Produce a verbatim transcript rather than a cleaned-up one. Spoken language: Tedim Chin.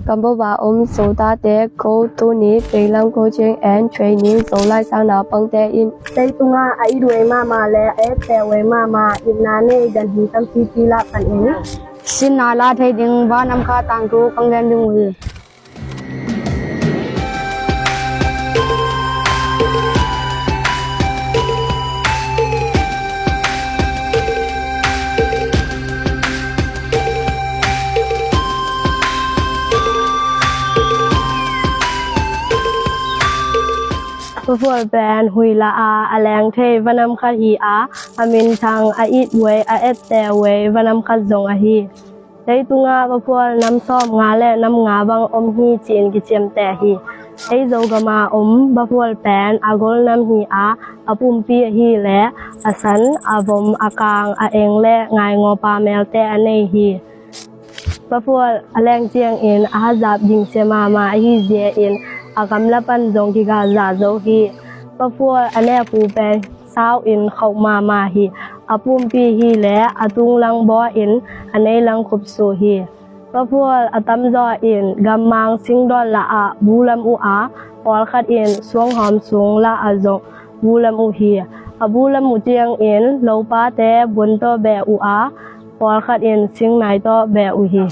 Kambova om Zotate ko tuni Penglam Coaching and Training Zo Lai Sang Naupangte in leitungah a it huai mahmah le a et peuh huai mahmah itna nei ganhing tampipi lah pan in sinna la thei ding vanam kha tangthu kong gen ding uh hi. Vaphual pen huih la a a leng thei vanam khat hi a, a minthang a it huai a et peuh huai vanam khat zong ahi. Leitungah vaphual nam sawm nga le nam nga bang om hi ci-in kiciamteh hi. Ei Zogam a om vaphual pen a gol nam hi a, a pumpi ahi le a san, a vom, a kang, a eng le ngaingawpa melte a nei hi. Vaphual a leng ciangin a hazap gingsia mahmah ahi zia in a gamla pan zong kigalzah zo hi. Vaphual a nekpu pen sau in khauh mahmah hi. A pumpi hi le a tunglang baw in a neilang khupsuh hi. Vaphual a tamzaw in gammang singdawn lah ah bu lam uh a, pawlkhat in suanghawm sung lah ah zong bu lam uh hi. A bu lam uh ciangin lopate buan tawh beh uh a, pawlkhat in singnai tawh beh uh hi.